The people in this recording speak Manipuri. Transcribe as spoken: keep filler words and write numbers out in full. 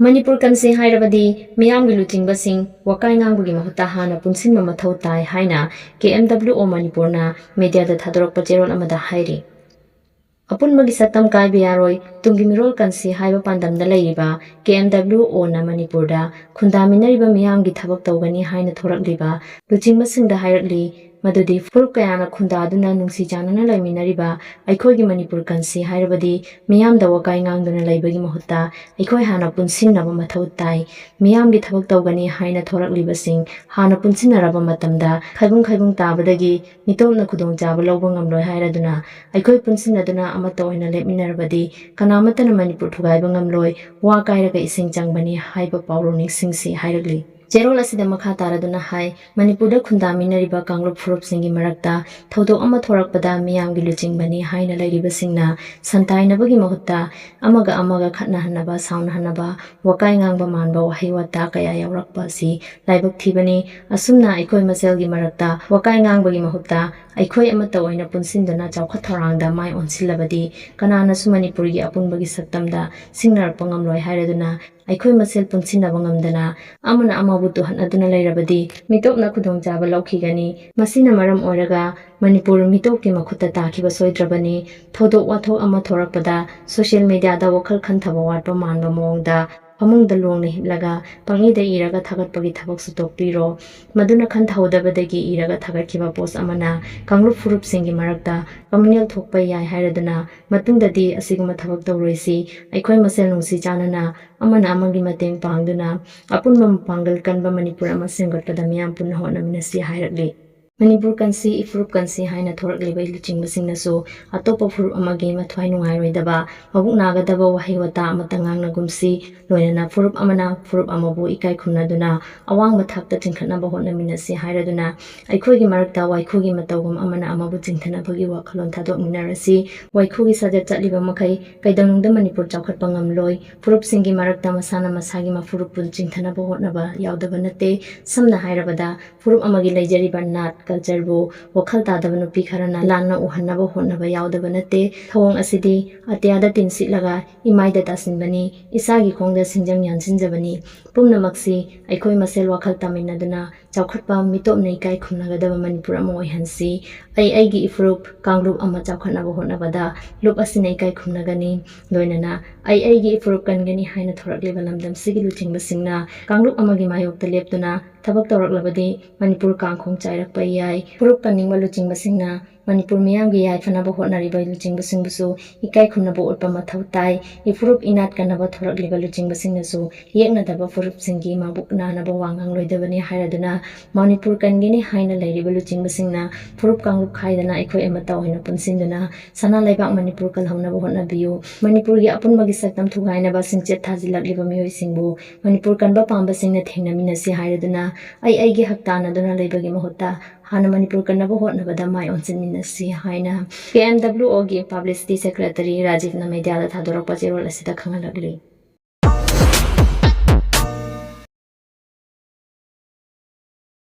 ꯃꯅꯤꯄꯨꯔ ꯀꯟꯁꯤ ꯍꯥꯏꯔꯕꯗꯤ ꯃꯤꯌꯥꯝꯒꯤ ꯂꯨꯆꯤꯡꯕꯁꯤꯡ ꯋꯥꯀꯥꯏ ꯉꯥꯡꯕꯒꯤ ꯃꯍꯨꯠꯇ ꯍꯥꯟꯅ ꯄꯨꯟꯁꯤꯟꯕ ꯃꯊꯧ ꯇꯥꯏ ꯍꯥꯏꯅ ꯀꯦ ꯑꯦꯝ ꯗꯕ꯭ꯂꯤꯎ ꯑꯣ ꯃꯅꯤꯄꯨꯔꯅ ꯃꯦꯗꯤꯌꯥꯗ ꯊꯥꯗꯣꯔꯛꯄ ꯆꯦꯔꯣꯜ ꯑꯃꯗ ꯍꯥꯏꯔꯤ꯫ ꯑꯄꯨꯟꯕꯒꯤ ꯁꯛꯇꯝ ꯀꯥꯏꯕ ꯌꯥꯔꯣꯏ, ꯇꯨꯡꯒꯤ ꯃꯤꯔꯣꯜ ꯀꯟꯁꯤ ꯍꯥꯏꯕ ꯄꯥꯟꯗꯝꯗ ꯂꯩꯔꯤꯕ ꯀꯦ ꯑꯦꯝ ꯗꯕ꯭ꯂꯤꯎ ꯑꯣꯅ ꯃꯅꯤꯄꯨꯔꯗ ꯈꯨꯟꯗꯥꯃꯤꯟꯅꯔꯤꯕ ꯃꯤꯌꯥꯝꯒꯤ ꯊꯕꯛ ꯇꯧꯒꯅꯤ ꯍꯥꯏꯅ ꯊꯣꯔꯛꯂꯤꯕ ꯂꯨꯆꯤꯡꯕꯁꯤꯡꯗ ꯍꯥꯏꯔꯛꯂꯤ ꯃꯗꯨꯗꯤ ꯐꯨꯔꯨꯞ ꯀꯌꯥꯅ ꯈꯨꯟꯗꯥꯗꯨꯅ ꯅꯨꯡꯁꯤ ꯆꯥꯟꯅꯅ ꯂꯩꯃꯤꯟꯅꯔꯤꯕ ꯑꯩꯈꯣꯏꯒꯤ ꯃꯅꯤꯄꯨꯔ ꯀꯟꯁꯤ ꯍꯥꯏꯔꯕꯗꯤ ꯃꯤꯌꯥꯝꯗ ꯋꯥꯀꯥꯏ ꯉꯥꯡꯗꯨꯅ ꯂꯩꯕꯒꯤ ꯃꯍꯨꯠꯇ ꯑꯩꯈꯣꯏ ꯍꯥꯟꯅ ꯄꯨꯟꯁꯤꯟꯅꯕ ꯃꯊꯧ ꯇꯥꯏ꯫ ꯃꯤꯌꯥꯝꯒꯤ ꯊꯕꯛ ꯇꯧꯒꯅꯤ ꯍꯥꯏꯅ ꯊꯣꯔꯛꯂꯤꯕꯁꯤꯡ ꯍꯥꯟꯅ ꯄꯨꯟꯁꯤꯟꯅꯔꯕ ꯃꯇꯝꯗ ꯈꯥꯏꯕꯨꯡ ꯈꯥꯏꯕꯨꯡ ꯇꯥꯕꯗꯒꯤ ꯃꯤꯇꯣꯞꯅ ꯈꯨꯗꯣꯡꯆꯥꯕ ꯂꯧꯕ ꯉꯝꯂꯣꯏ ꯍꯥꯏꯔꯗꯨꯅ ꯑꯩꯈꯣꯏ ꯄꯨꯟꯁꯤꯟꯅꯗꯨꯅ ꯑꯃꯠꯇ ꯑꯣꯏꯅ ꯂꯦꯞꯃꯤꯟꯅꯔꯕꯗꯤ ꯀꯅꯥꯃꯠꯇꯅ ꯃꯅꯤꯄꯨꯔ ꯊꯨꯒꯥꯏꯕ ꯉꯝꯂꯣꯏ, ꯋꯥ ꯀꯥꯏꯔꯒ ꯏꯁꯤꯡ ꯆꯪꯕꯅꯤ ꯍꯥꯏꯕ ꯄꯥꯎꯔꯧ ꯅꯤꯡꯁꯤꯡꯁꯤ ꯍꯥꯏꯔꯛꯂꯤ꯫ ꯆꯦꯔꯣꯜ ꯑꯁꯤꯗ ꯃꯈꯥ ꯇꯥꯔꯗꯨꯅ ꯍꯥꯏ, ꯃꯅꯤꯄꯨꯔꯗ ꯈꯨꯟꯗꯥꯃꯤꯟꯅꯔꯤꯕ ꯀꯥꯡꯂꯨꯞ ꯐꯨꯔꯨꯞꯁꯤꯡꯒꯤ ꯃꯔꯛꯇ ꯊꯧꯗꯣꯛ ꯑꯃ ꯊꯣꯔꯛꯄꯗ ꯃꯤꯌꯥꯝꯒꯤ ꯂꯨꯆꯤꯡꯕꯅꯤ ꯍꯥꯏꯅ ꯂꯩꯔꯤꯕꯁꯤꯡꯅ ꯁꯟꯇꯥꯏꯅꯕꯒꯤ ꯃꯍꯨꯠꯇ ꯑꯃꯒ ꯑꯃꯒ ꯈꯠꯅꯍꯟꯅꯕ, ꯁꯥꯎꯅꯍꯟꯅꯕ, ꯋꯥꯀꯥꯏ ꯉꯥꯡꯕ ꯃꯥꯟꯕ ꯋꯥꯍꯩ ꯋꯥꯇꯥ ꯀꯌꯥ ꯌꯥꯎꯔꯛꯄ ꯑꯁꯤ ꯂꯥꯏꯕꯛ ꯊꯤꯕꯅꯤ꯫ ꯑꯁꯨꯝꯅ ꯑꯩꯈꯣꯏ ꯃꯁꯦꯜꯒꯤ ꯃꯔꯛꯇ ꯋꯥꯀꯥꯏ ꯉꯥꯡꯕꯒꯤ ꯃꯍꯨꯠꯇ ꯑꯩꯈꯣꯏ ꯑꯃꯠꯇ ꯑꯣꯏꯅ ꯄꯨꯟꯁꯤꯟꯗꯨꯅ ꯆꯥꯎꯈꯠ ꯊꯧꯔꯥꯡꯗ ꯃꯥꯏ ꯑꯣꯟꯁꯤꯜꯂꯕꯗꯤ ꯀꯅꯥꯅꯁꯨ ꯃꯅꯤꯄꯨꯔꯒꯤ ꯑꯄꯨꯟꯕꯒꯤ ꯁꯛꯇꯝꯗ ꯁꯤꯡꯅꯔꯛꯄ ꯉꯝꯂꯣꯏ ꯍꯥꯏꯔꯗꯨꯅ ꯑꯩꯈꯣꯏ ꯃꯁꯦꯜ ꯄꯨꯟꯁꯤꯟꯅꯕ ꯉꯝꯗꯅ ꯑꯃꯅ ꯑꯃꯕꯨ ꯇꯨꯍꯠꯅꯗꯨꯅ ꯂꯩꯔꯕꯗꯤ ꯃꯤꯇꯣꯞꯅ ꯈꯨꯗꯣꯡꯆꯥꯕ ꯂꯧꯈꯤꯒꯅꯤ꯫ ꯃꯁꯤꯅ ꯃꯔꯝ ꯑꯣꯏꯔꯒ ꯃꯅꯤꯄꯨꯔ ꯃꯤꯇꯣꯞꯀꯤ ꯃꯈꯨꯠꯇ ꯇꯥꯈꯤꯕ ꯁꯣꯏꯗ꯭ꯔꯕꯅꯤ꯫ ꯊꯧꯗꯣꯛ ꯋꯥꯊꯣꯛ ꯑꯃ ꯊꯣꯔꯛꯄꯗ social mediaꯗ ꯋꯥꯈꯜ ꯈꯟꯊꯕ ꯋꯥꯠꯄ ꯃꯥꯟꯕ ꯃꯑꯣꯡꯗ ꯐꯃꯨꯡꯗ ꯂꯣꯡꯅ ꯍꯤꯞꯂꯒ ꯄꯪꯏꯗ ꯏꯔꯒ ꯊꯥꯒꯠꯄꯒꯤ ꯊꯕꯛꯁꯨ ꯇꯣꯛꯄꯤꯔꯣ꯫ ꯃꯗꯨꯅ ꯈꯟꯊꯍꯧꯗꯕꯗꯒꯤ ꯏꯔꯒ ꯊꯥꯒꯠꯈꯤꯕ post ꯑꯃꯅ ꯀꯥꯡꯂꯨꯞ ꯐꯨꯔꯨꯞꯁꯤꯡꯒꯤ ꯃꯔꯛꯇ communal ꯊꯣꯛꯄ ꯌꯥꯏ ꯍꯥꯏꯔꯗꯨꯅ ꯃꯇꯨꯡꯗꯗꯤ ꯑꯁꯤꯒꯨꯝꯕ ꯊꯕꯛ ꯇꯧꯔꯣꯏꯁꯤ꯫ ꯑꯩꯈꯣꯏ ꯃꯁꯦꯜ ꯅꯨꯡꯁꯤ ꯆꯥꯟꯅꯅ ꯑꯃꯅ ꯑꯃꯒꯤ ꯃꯇꯦꯡ ꯄꯥꯡꯗꯨꯅ ꯑꯄꯨꯟꯕ ꯃꯄꯥꯡꯒꯜ ꯀꯟꯕ ꯃꯅꯤꯄꯨꯔ ꯑꯃ ꯁꯦꯝꯒꯠꯄꯗ ꯃꯤꯌꯥꯝ ꯄꯨꯟꯅ ꯍꯣꯠꯅꯃꯤꯟꯅꯁꯤ ꯍꯥꯏꯔꯛꯂꯤ꯫ ꯃꯅꯤꯄꯨꯔ ꯀꯟꯁꯤ, ꯏꯐꯨꯔꯨꯞ ꯀꯟꯁꯤ ꯍꯥꯏꯅ ꯊꯣꯔꯛꯂꯤꯕ ꯂꯨꯆꯤꯡꯕꯁꯤꯡꯅꯁꯨ ꯑꯇꯣꯞꯄ ꯐꯨꯔꯨꯞ ꯑꯃꯒꯤ ꯃꯊ꯭ꯋꯥꯏ ꯅꯨꯡꯉꯥꯏꯔꯣꯏꯗꯕ, ꯃꯕꯨꯛ ꯅꯥꯒꯗꯕ ꯋꯥꯍꯩ ꯋꯥꯇꯥ ꯑꯃꯠꯇ ꯉꯥꯡꯅꯒꯨꯝꯁꯤ꯫ ꯂꯣꯏꯅꯅ ꯐꯨꯔꯨꯞ ꯑꯃꯅ ꯐꯨꯔꯨꯞ ꯑꯃꯕꯨ ꯏꯀꯥꯏ ꯈꯨꯝꯅꯗꯨꯅ ꯑꯋꯥꯡꯕ ꯊꯥꯛꯇ ꯆꯤꯡꯈꯠꯅꯕ ꯍꯣꯠꯅꯃꯤꯟꯅꯁꯤ ꯍꯥꯏꯔꯗꯨꯅ ꯑꯩꯈꯣꯏꯒꯤ ꯃꯔꯛꯇ ꯋꯥꯏꯈꯨꯒꯤ ꯃꯇꯧꯒꯨꯝ ꯑꯃꯅ ꯑꯃꯕꯨ ꯆꯤꯡꯊꯅꯕꯒꯤ ꯋꯥꯈꯜꯂꯣꯟ ꯊꯥꯗꯣꯛꯃꯤꯟꯅꯔꯁꯤ꯫ ꯋꯥꯏꯈꯨꯒꯤ ꯁꯥꯖꯠ ꯆꯠꯂꯤꯕ ꯃꯈꯩ ꯀꯩꯗꯧꯅꯨꯡꯗ ꯃꯅꯤꯄꯨꯔ ꯆꯥꯎꯈꯠꯄ ꯉꯝꯂꯣꯏ꯫ ꯐꯨꯔꯨꯞꯁꯤꯡꯒꯤ ꯃꯔꯛꯇ ꯃꯁꯥꯅ ꯃꯁꯥꯒꯤ ꯃꯐꯨꯔꯨꯞꯄꯨ ꯆꯤꯡꯊꯅꯕ ꯍꯣꯠꯅꯕ ꯌꯥꯎꯗꯕ ꯅꯠꯇꯦ꯫ ꯁꯝꯅ ꯍꯥꯏꯔꯕꯗ, ꯐꯨꯔꯨꯞ ꯑꯃꯒꯤ ꯂꯩꯖꯔꯤꯕ ꯅꯥꯠ, ꯀꯜꯆꯔꯕꯨ ꯋꯥꯈꯜ ꯇꯥꯗꯕ ꯅꯨꯄꯤ ꯈꯔꯅ ꯂꯥꯟꯅ ꯎꯍꯟꯅꯕ ꯍꯣꯠꯅꯕ ꯌꯥꯎꯗꯕ ꯅꯠꯇꯦ꯫ ꯊꯧꯑꯣꯡ ꯑꯁꯤꯗꯤ ꯑꯇꯤꯌꯥꯗ ꯇꯤꯟ ꯁꯤꯠꯂꯒ ꯏꯃꯥꯏꯗ ꯇꯥꯁꯤꯟꯕꯅꯤ, ꯏꯁꯥꯒꯤ ꯈꯣꯡꯗ ꯁꯤꯡꯖꯪ ꯌꯥꯟꯁꯤꯟꯖꯕꯅꯤ꯫ ꯄꯨꯝꯅꯃꯛꯁꯤ ꯑꯩꯈꯣꯏ ꯃꯁꯦꯜ ꯋꯥꯈꯜ ꯇꯥꯃꯤꯟꯅꯗꯨꯅ ꯆꯥꯎꯈꯠꯄ ꯃꯤꯇꯣꯞꯅ ꯏꯀꯥꯏ ꯈꯨꯝꯅꯒꯗꯕ ꯃꯅꯤꯄꯨꯔ ꯑꯃ ꯑꯣꯏꯍꯟꯁꯤ꯫ ꯑꯩ ꯑꯩꯒꯤ ꯏꯐꯨꯔꯨꯞ ꯀꯥꯡꯂꯨꯞ ꯑꯃ ꯆꯥꯎꯈꯠꯅꯕ ꯍꯣꯠꯅꯕꯗ ꯂꯨꯞ ꯑꯁꯤꯅ ꯏꯀꯥꯏ ꯈꯨꯝꯅꯒꯅꯤ꯫ ꯂꯣꯏꯅꯅ ꯑꯩ ꯑꯩꯒꯤ ꯏꯐꯨꯔꯨꯞ ꯀꯟꯒꯅꯤ ꯍꯥꯏꯅ ꯊꯣꯔꯛꯂꯤꯕ ꯂꯝꯗꯝꯁꯤꯒꯤ ꯂꯨꯆꯤꯡꯕꯁꯤꯡꯅ ꯀꯥꯡꯂꯨꯞ ꯑꯃꯒꯤ ꯃꯥꯌꯣꯛꯇ ꯂꯦꯞꯇꯨꯅ ꯊꯕꯛ ꯇꯧꯔꯛꯂꯕꯗꯤ ꯃꯅꯤꯄꯨꯔ ꯀꯥꯡꯈꯣꯡ ꯆꯥꯏꯔꯛꯄ ꯌꯥꯏ꯫ ꯐꯨꯔꯨꯞ ꯀꯟꯅꯤꯡꯕ ꯂꯨꯆꯤꯡꯕꯁꯤꯡꯅ ꯃꯅꯤꯄꯨꯔ ꯃꯤꯌꯥꯝꯒꯤ ꯌꯥꯏꯐꯅꯕ ꯍꯣꯠꯅꯔꯤꯕ ꯂꯨꯆꯤꯡꯕꯁꯤꯡꯕꯨꯁꯨ ꯏꯀꯥꯏ ꯈꯨꯝꯅꯕ ꯎꯠꯄ ꯃꯊꯧ ꯇꯥꯏ꯫ ꯏꯐꯨꯔꯨꯞ ꯏꯅꯥꯠ ꯀꯟꯅꯕ ꯊꯣꯔꯛꯂꯤꯕ ꯂꯨꯆꯤꯡꯕꯁꯤꯡꯅꯁꯨ ꯌꯦꯛꯅꯗꯕ ꯐꯨꯔꯨꯞꯁꯤꯡꯒꯤ ꯃꯕꯨꯛ ꯅꯥꯅꯕ ꯋꯥ ꯉꯥꯡꯂꯣꯏꯗꯕꯅꯤ ꯍꯥꯏꯔꯗꯨꯅ, ꯃꯅꯤꯄꯨꯔ ꯀꯟꯒꯅꯤ ꯍꯥꯏꯅ ꯂꯩꯔꯤꯕ ꯂꯨꯆꯤꯡꯕꯁꯤꯡꯅ ꯐꯨꯔꯨꯞ ꯀꯥꯡꯂꯨꯞ ꯈꯥꯏꯗꯅ ꯑꯩꯈꯣꯏ ꯑꯃꯠꯇ ꯑꯣꯏꯅ ꯄꯨꯟꯁꯤꯟꯗꯨꯅ ꯁꯅꯥ ꯂꯩꯕꯥꯛ ꯃꯅꯤꯄꯨꯔ ꯀꯜꯍꯧꯅꯕ ꯍꯣꯠꯅꯕꯤꯌꯨ꯫ ꯃꯅꯤꯄꯨꯔꯒꯤ ꯑꯄꯨꯟꯕꯒꯤ ꯁꯛꯇꯝ ꯊꯨꯒꯥꯏꯅꯕ ꯁꯤꯡꯆꯠ ꯊꯥꯖꯤꯜꯂꯛꯂꯤꯕ ꯃꯤꯑꯣꯏꯁꯤꯡꯕꯨ ꯃꯅꯤꯄꯨꯔ ꯀꯟꯕ ꯄꯥꯝꯕꯁꯤꯡꯅ ꯊꯦꯡꯅꯃꯤꯟꯅꯁꯤ ꯍꯥꯏꯔꯗꯨꯅ, ꯑꯩ ꯑꯩꯒꯤ ꯍꯛ ꯇꯥꯟꯅꯗꯨꯅ ꯂꯩꯕꯒꯤ ꯃꯍꯨꯠꯇ ꯍꯥꯟꯅ ꯃꯅꯤꯄꯨꯔ ꯀꯟꯅꯕ ꯍꯣꯠꯅꯕꯗ ꯃꯥꯏ ꯑꯣꯟꯁꯤꯟꯃꯤꯟꯅꯁꯤ ꯍꯥꯏꯅ ꯀꯦ ꯑꯦꯝ ꯗꯕ꯭ꯂꯤꯎ ꯑꯣꯒꯤ ꯄꯕ꯭ꯂꯤꯁꯤꯇꯤ ꯁꯦꯀ꯭ꯔꯦꯇꯔꯤ ꯔꯥꯖꯤꯕꯅ ꯃꯦꯗꯤꯌꯥꯗ ꯊꯥꯗꯣꯔꯛꯄ ꯆꯦꯔꯣꯜ ꯑꯁꯤꯗ ꯈꯪꯍꯜꯂꯛꯂꯤ꯫